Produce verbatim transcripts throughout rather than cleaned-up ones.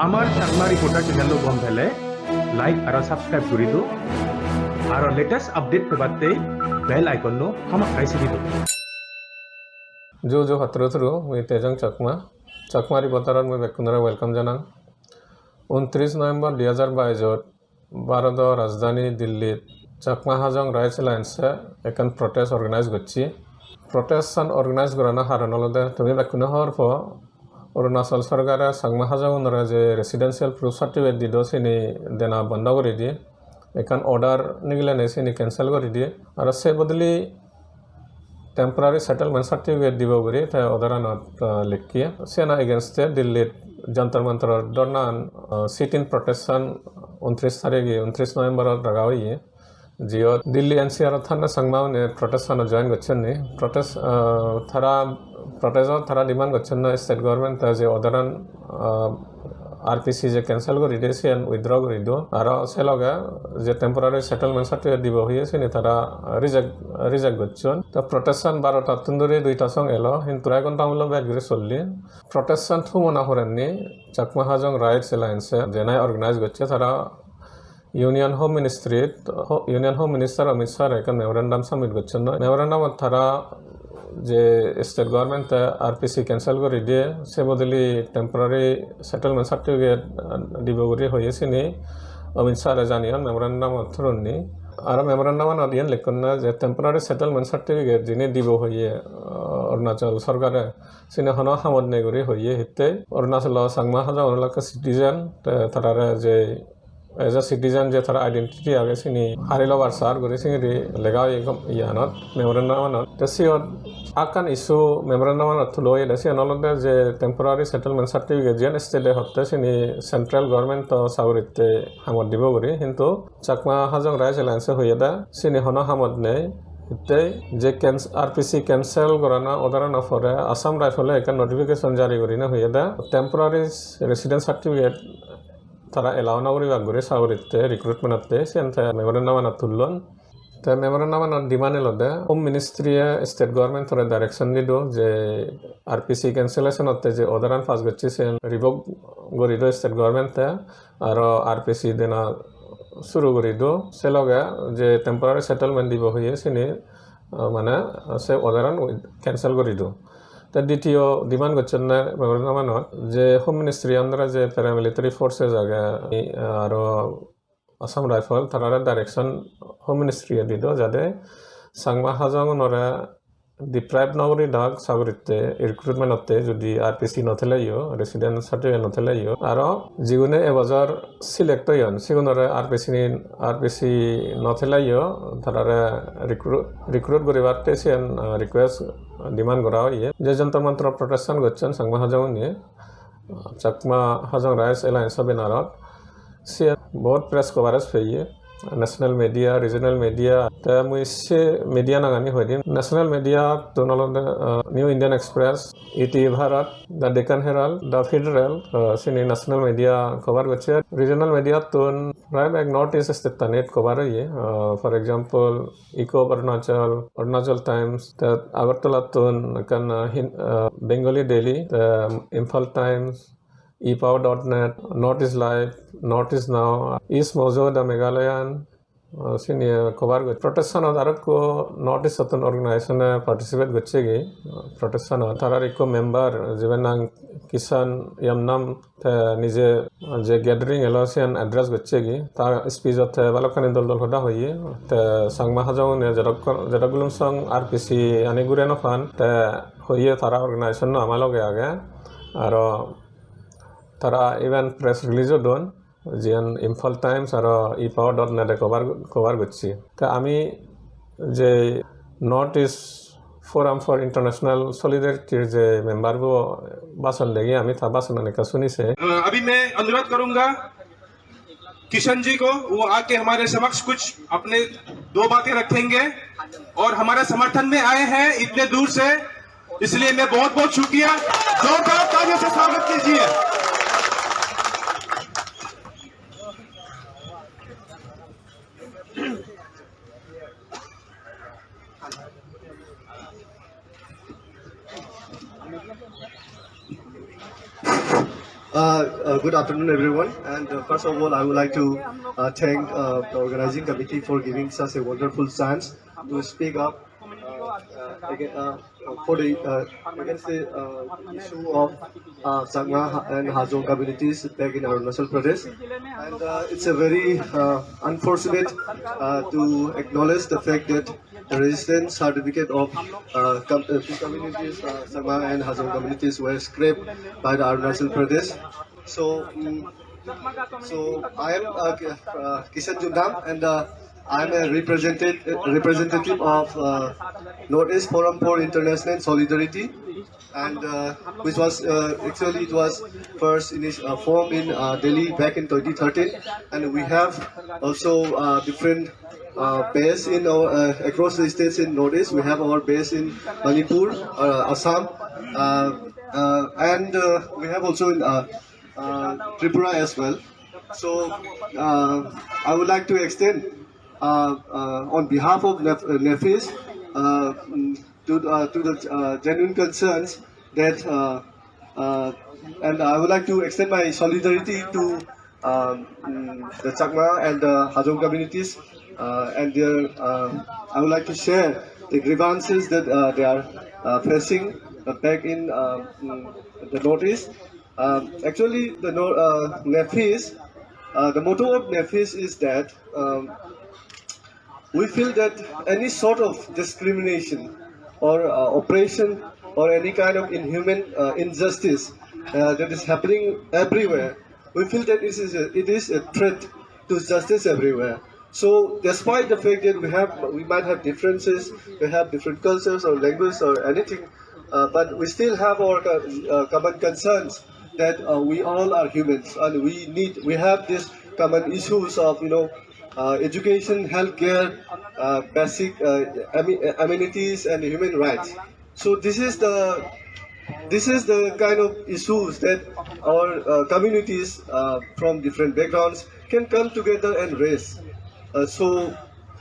Amar Chakma Reporter channel-o gom pele like aro subscribe guri do. Aro latest update pebatte bell icon-o hamakkai sibi do. Ju ju patturu turu, mui Tejang Chakma. Chakma Reporter-ot mui bekkunore welcome janang. Untris November dui hajar bais-ot Bharodo rajdhani Dillit Chakma Hajong Rights Alliance-e ekkan protest organize gocche. Protest-an organize gorana haron olode tumi bekkune hobor po, Arunachal sorkare Chakma Hajongunore je residential proof certificate dido sini dena bondo guri di, ekkan order nigilene sini cancel guri di. Aro se bodoli temporary settlement certificate dibo guri te order-anot, ah, likke. Siyana against-e Dillit Jantar Mantar-or dhorna-an, ah, sit-in protest-an untris tarige, untris November-ot raga oye. Jiyot Dilli N C R-ot thanne Changma-une protest-anot join gocchonni. Protest, ah, tara protest-ot tara demand gocchonne state government-e je order-an, ah, R P C je cancel guri de, siyan withdraw guri do. Aro se loge je temporary settlement certificate dibo hoye, sini tara reject, reject gocchon. To protest-an barotattun dhuri duita song elo, hintu ek ghonta mulo bej guri solli. Protest-an thumona porenni Chakma Hajong Rights Alliance-e jenai organize gocche, tara Union Home Ministry, ho-, Union Home Minister Amit Shah-re ekkan memorandum submit gocchon noi. Memorandum-ot tara je state government-e R P C cancel guri diye, se bodoli temporary settlement certificate, ah, dibo guri hoye sini Amit Shah-re janiyon memorandum-ot through-ni. Aro memorandum-anot iyen likkonne je temporary settlement certificate jini dibo hoye, ah, Arunachal sorkare, sini hono hamot nei guri hoye hittey. Arunachalo Changma Hajong-un olakke citizen, te tarare je as a citizen je tara identity age sini hari lobar sar guri singiri lega oye gom-, iyanot, memorandum-anot. Te siyot ekkan issue memorandum-anot tulo oyede, siyan olode je temporary settlement certificate jiyan state-e hotte sini central government-o saguritte hamot dibo guri, hintu Chakma Hajong Rights Alliance-e hoyede sini hono hamot nei. Hittey je can-, R P C cancel gorana order-ano pore Assam Rifle-e ekkan notification jari gurine hoyede temporary residence certificate tara allow no guribak guri saguritte, recruitment-otte, siyan te memorandum-anot tullon. Te memorandum-anot demand elode Home Ministry-e state government-ore direction dido je R P C cancellation-otte je order-an pass gocche siyan revoke guri do state government-e, aro R P C dena suru guri do, se loge je temporary settlement dibo hoye sini, ah, mane se order-an cancel guri do. Te ditiyo demand gocchonne memorandum-anot je Home Ministry under-e je paramilitary forces age, aro Assam Rifle, tarare direction Home Ministry-e dido jade Changma Hajong-unore deprive no guri dak saguritte, recruitment-otte jodi R P C no theleyo, residence certificate no theleyo. Aro jigune ebojor select oyon, sigunore R P C ni, R P C no theleyo, tarare recruit, recruit guribatte siyan, ah, request, demand gora oye. Je Jantar Mantar-ot protest-an gocchon Changma Hajong-une, Chakma Hajong Rights Alliance-o banner-ot, siyan bahut press coverage peye, national media, regional media, te mui se media nangani hoi dim. National media-tun olode, ah, New Indian Express, E T V Bharat, The Deccan Herald, The Federal, ah, sini national media cover gocche. Regional media-tun prai bek North East state-anit cover oye. Ah, for example, Echo of Arunachal, Arunachal Times, te Agartala-tun ekkan, ah, Hin-, ah, Bengali Daily, te Imphal Times, epower dot net, North East Live, North East Now, East Mojo, The Meghalayan, ah, sini cover gocche. Protest-anot aro ekko North East-ottun organization-e participate gocchegi, ah, protest-anot. Tarar ekko member, jiben nang Kishan Yamnam, te nije je gathering elo siyan address gocchegi. Ta speech-ot te balokkani dol dol hoda hoye. Te Changma Hajong-une jedok-, jedok gulum song R P C ani gure no pan, te hoye tara organization-o ama loge age. Aro tara even press release-o don, jiyan Imphal Times aro epower dot net-e cover, cover gocche. Te ami je North East Forum for International Solidarity-r je member-bo bhashon degi, ami ta bhashonani ekka suni sei. अ, अभी मैं अनुरोध करूंगा किशन जी को, वो आके हमारे समक्ष कुछ अपने दो बातें रखेंगे और हमारे समर्थन में आए हैं इतने दूर से, इसलिए मैं बहुत बहुत शुक्रिया, जोरदार तालियों से स्वागत कीजिए। Uh, uh, Good afternoon, everyone. And uh, first of all, I would like to uh, thank uh, the organizing committee for giving such a wonderful chance to speak up uh, uh, again, uh, for the uh, against the uh, issue of uh, Chakma and Hajong communities back in Arunachal Pradesh. And uh, it's a very uh, unfortunate uh, to acknowledge the fact that the residence certificate of uh, com- uh, two communities, uh, Chakma and Hajong communities, were scrapped by the Arunachal Pradesh. So, mm, so I am uh, K- uh, Kishan Jundam, and uh, I am a representative representative of uh, Northeast Forum for International Solidarity, and uh, which was uh, actually it was first init- uh, formed in uh, Delhi back in twenty thirteen, and we have also uh, different uh, base in our uh, across the states in Northeast. We have our base in Manipur, uh, Assam, uh, uh, and uh, we have also in uh, uh, Tripura as well. So uh, I would like to extend uh, uh, on behalf of Nef- uh, NEFIS uh, mm, to, uh, to the uh, genuine concerns that uh, uh, and I would like to extend my solidarity to um, mm, the Chakma and the Hajong communities uh, and their uh, I would like to share the grievances that uh, they are uh, facing uh, back in uh, mm, the Northeast. Um, actually, the Nor- uh, NEFIS, uh, the motto of NEFIS is that um, we feel that any sort of discrimination or uh, oppression or any kind of inhuman uh, injustice uh, that is happening everywhere, we feel that it is a, it is a threat to justice everywhere. So, despite the fact that we have we might have differences, we have different cultures or language or anything, uh, but we still have our uh, uh, common concerns that uh, we all are humans and we need we have these common issues of you know uh, education, healthcare, uh, basic uh, ame- amenities, and human rights. So this is the this is the kind of issues that our uh, communities uh, from different backgrounds can come together and raise. Uh, so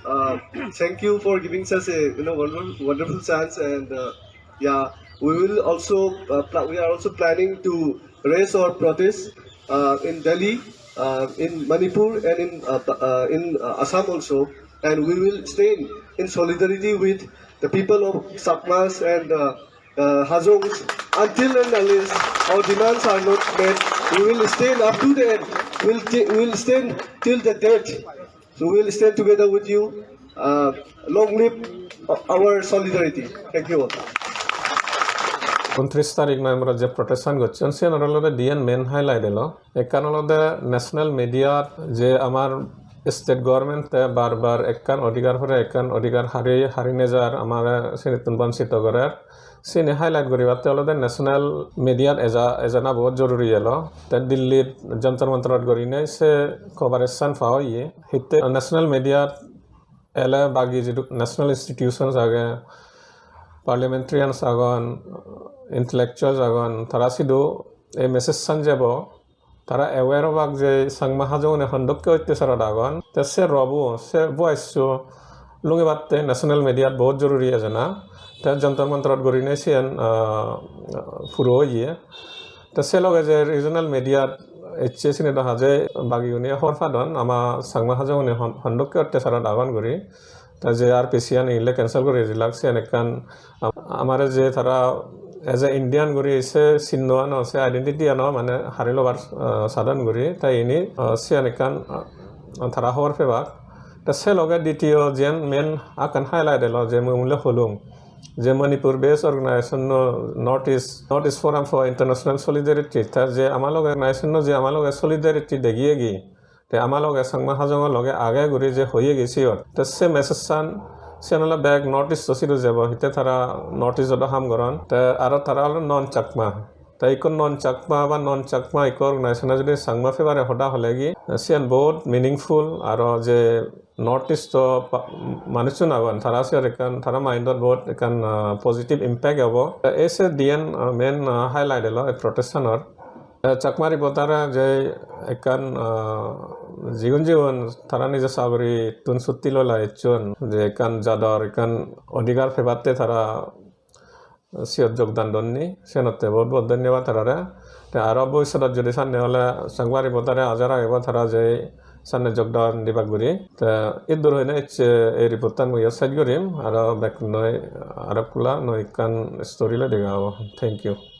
uh, thank you for giving such a you know wonderful, wonderful chance, and uh, yeah, we will also uh, pla- we are also planning to raise our protest uh, in Delhi, uh, in Manipur, and in uh, uh, in uh, Assam also, and we will stand in solidarity with the people of Chakmas and uh, uh, Hajongs until and unless our demands are not met. We will stand up to the end. We'll, t- we'll stand till the death. So we'll stand together with you. Uh, long live our solidarity. Thank you all. Untris tarik November je protest an gocchon, siyan olode diyan main highlight elo. Ekkan olode national media je amar state government te bar bar ekkan odhikar pore ekkan odhikar hari hari nejar amare sinittun bonchito gorer. Sini highlight guribatte olode national media eja ejana bahut joruri elo. Te Delhi Jantar Mantar gurinei se coverage san pa oye. Hitte national media ele bagi jidu national institutions age, parliamentarians agon, intellectuals agon, tara sidu ei message san jebo, tara aware obak je Changma Hajongune hondokke ottecharot agon, te se robo, se voice-o lungibatte national media-t bahut joruri ejana. Te Jantar Mantar-ot gurinei siyan, ah, puro oye. Te se loge je regional media-t ecche sini do haje bagigune hobor padon, ama Changma Hajongune hon-, hondokke ottecharot agon guri. Te je R P C an ile cancel guri dilak, siyan ekkan am-, amare je tara as a Indian guri se sinno ano, se identity ano mane hari lobar, ah, sadon guri. Te ini, ah, siyan ekkan, ah, tara hobor pebak. Te se loge ditiyo jiyan main ekkan highlight elo je mui mule holung je Manipur based organization no North East, North East Forum for International Solidarity, te je ama loge organization no je ama loge solidarity degiye gi, te ama loge Changma Hajongor loge age guri je hoye gi siyot. Te se message san siyan ole bek North East o sidu jebo, hitte tara North East o do ham goron. Te aro tara ole non Chakma. Te ikko non Chakma ba non Chakma ikko organization e jodi Changma pebare hoda hole gi, siyan bahut meaningful, aro je North East o pa-, manuchun agon, tara siyot ekkan, tara mind ot bahut ekkan, ah, positive impact obo. Te ei se diyen, ah, main, ah, highlight elo ei protest anor. Te Chakma Reporter je ekkan, ah, jigun jigun tara nijo sagorittun sutti loi loi ecchon, je ekkan jador ekkan odhikar pebatte tara siyot jogdan donni, senotte bahut bahut dhonnobad tarare. Te aro bobissodot jodi sanne ole Changma Reporter-e aja ragibo tara je sanne jogdan dibak guri. Te iddur hoine ecche ei report-tan mui iyot sej gurim, aro bekkunoi aro ekkulan noi ekkan story loi dega obo. Thank you.